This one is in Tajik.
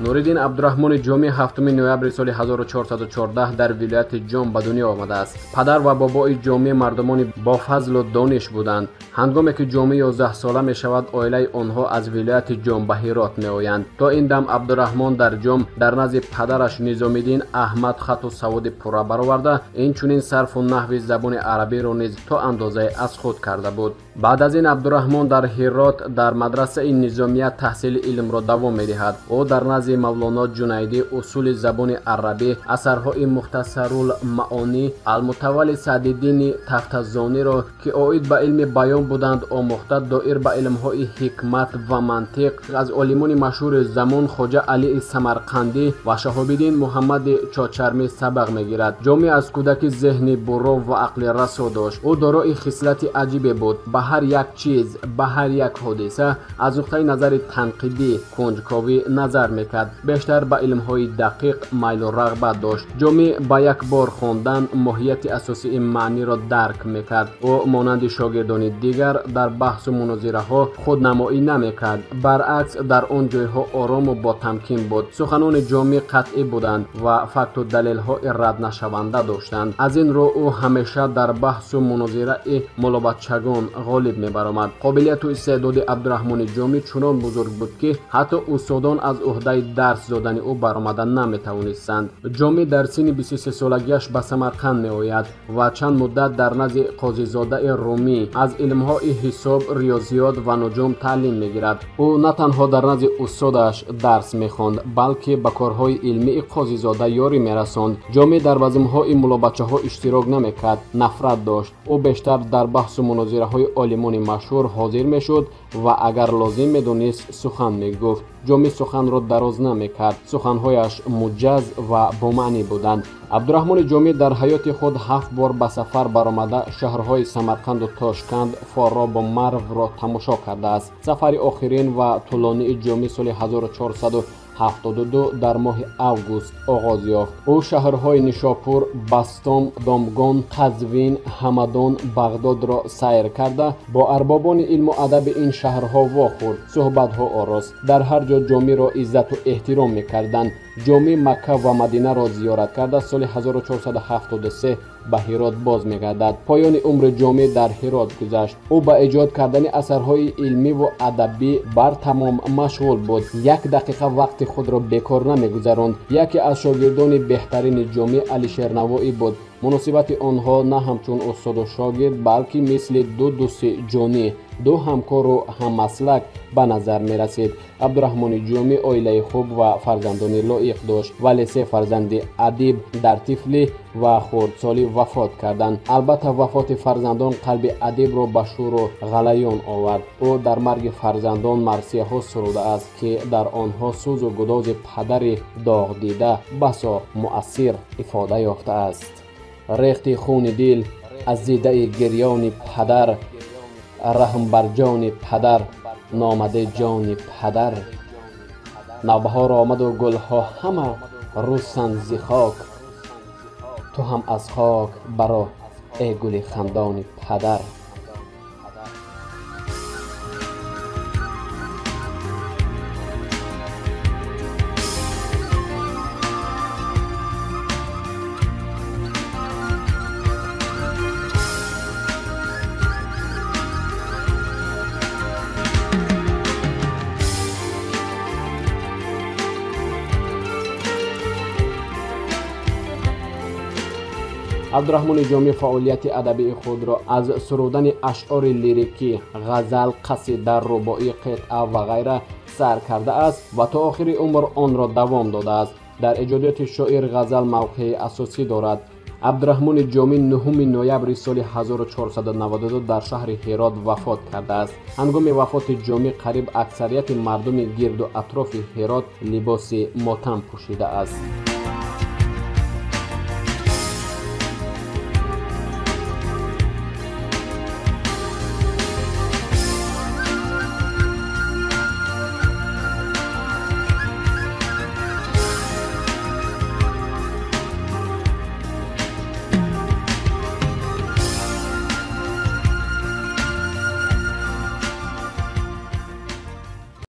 Нуриддин Абдураҳмони Ҷомӣ 7 ноябри соли 1414 дар вилояти Ҷом ба дунё омадааст. Падар ва бобои Ҷомӣ мардумони бофазлу дониш буданд. Ҳангоме ки Ҷомӣ 11 сола мешавад, оилаи онҳо аз вилояти Ҷом ба Ҳирот меоянд. То ин дам Абдураҳмон дар Ҷом дар назди падараш Низомиддин Аҳмад хатту саводи пурра бароварда, инчунин сарфу наҳви забони арабиро низ то андозае аз худ карда буд. Баъд аз ин Абдураҳмон дар Ҳирот дар мадрасаи Низомия таҳсили илмро давом медиҳад. Ӯ дар назди Мавлоно Ҷунайдӣ усули забони арабӣ, асарҳои Мухтасарул Маонӣ, Алмутавалли Саъдиддини Тафтазониро, ки оид ба илми баён буданд, омӯхта, доир ба илмҳои ҳикмат ва мантиқ аз олимони машҳури замон Хоҷа Алии Самарқандӣ ва Шаҳобиддин Муҳаммади Чочармӣ сабақ мегирад. Ҷомӣ аз кӯдаки зеҳни бурро ва ақли расо дошт. Ӯ дорои хислати аҷибе буд. Ба ҳар як чиз, ба ҳар як ҳодиса аз нуқтаи назари танқидӣ, кунҷковӣ назар мекард. Бештар ба илмҳои дақиқ майлу рағбат дошт. Ҷомӣ ба як бор хондан моҳияти асосии маъниро дарк мекард. Ӯ монанди шогирдони дигар дар баҳсу мунозираҳо худнамоӣ намекард, баръакс дар он ҷойҳо орому ботамкин буд. Суханони Ҷомӣ қатъӣ буданд ва факту далелҳои раднашаванда доштанд. Аз ин рӯ ӯ ҳамеша дар баҳсу мунозираи мулобачагон ғолиб мебаромад. Қобилияту истеъдоди Абдураҳмони Ҷомӣ чунон бузург буд, ки ҳатто устодон аз уҳдаи дарс додани ӯ баромада наметавонистанд. Ҷомӣ дар синни 23-солагиаш ба Самарқанд меояд ва чанд муддат дар назди қозизодаи Румӣ аз илмҳои ҳисоб, риёзиёт ва нуҷум таълим мегирад. Ӯ на танҳо дар назди устодаш дарс мехонд, балки ба корҳои илмии қозизода ёрӣ мерасонд. Ҷомӣ дар базмҳои мулобачаҳо иштирок намекард, нафрат дошт. Ӯ бештар дар баҳсу мунозираҳои олимони машҳур ҳозир мешуд ва агар лозим медонист сухан мегуфт. Ҷомӣ суханро дароз намекард, суханҳояш муҷаз ва бомаънӣ буданд. Абдураҳмони Ҷомӣ дар ҳаёти худ 7 бор ба сафар баромада шаҳрҳои Самарқанду Тошканд, Форобу Марвро тамошо кардааст. Сафари охирин ва тӯлонии Ҷомӣ соли 1472 дар моҳи август оғоз ёфт. Ӯ шаҳрҳои Нишопур, Бастом, Домгон, Қазвин, Ҳамадон, Бағдодро сайр карда, бо арбобони илму адаби ин шаҳрҳо вохӯрд, суҳбатҳо орост. Дар ҳар ҷо Ҷомиро иззату эҳтиром мекарданд. Ҷомӣ Макка ва Мадинаро зиёрат карда, соли 1473 ба Ҳирот боз мегардад. Поёни умри Ҷомӣ дар Ҳирот гузашт. Ӯ ба эҷод кардани асарҳои илмиву адабӣ бартамом машғул буд. Як дақиқа вақти худро бекор намегузаронд. Яке аз шогирдони беҳтарини Ҷомӣ Алишернавоӣ буд. Муносибати онҳо на ҳамчун устоду шогирд, балки мисли ду дӯсти ҷонӣ, ду ҳамкору ҳаммаслак ба назар мерасид. Абдураҳмони Ҷомӣ оилаи хуб ва фарзандони лоиқ дошт, вале 3 фарзанди адиб дар тифлӣ ва хурдсолӣ вафот карданд. Албатта вафоти фарзандон қалби адибро ба шӯру ғалаён овард. Ӯ дар марги фарзандон марсияҳо сурудааст, ки дар онҳо сӯзу гудози падари доғдида басо муассир ифода ёфтааст. Рехти хуни дил аз дидаи гирёни падар, раҳм бар ҷони падар, номаде ҷони падар. Навбаҳор омаду гулҳо ҳама рӯсанд зи хок, ту ҳам аз хок баро эй гули хандони падар. Абдураҳмони Ҷомӣ фаъолияти адабии худро аз сурудани ашъори лирикӣ, ғазал, қасида, рубоӣ, қитъа ва ғайра сар кардааст ва то охири умр онро давом додааст. Дар эҷодиёти шоир ғазал мавқеи асосӣ дорад. Абдураҳмони Ҷомӣ 9 ноябри соли 1492 дар шаҳри Ҳирот вафот кардааст. Ҳангоми вафоти Ҷомӣ қариб аксарияти мардуми гирду атрофи Ҳирот либоси мотам пӯшидааст.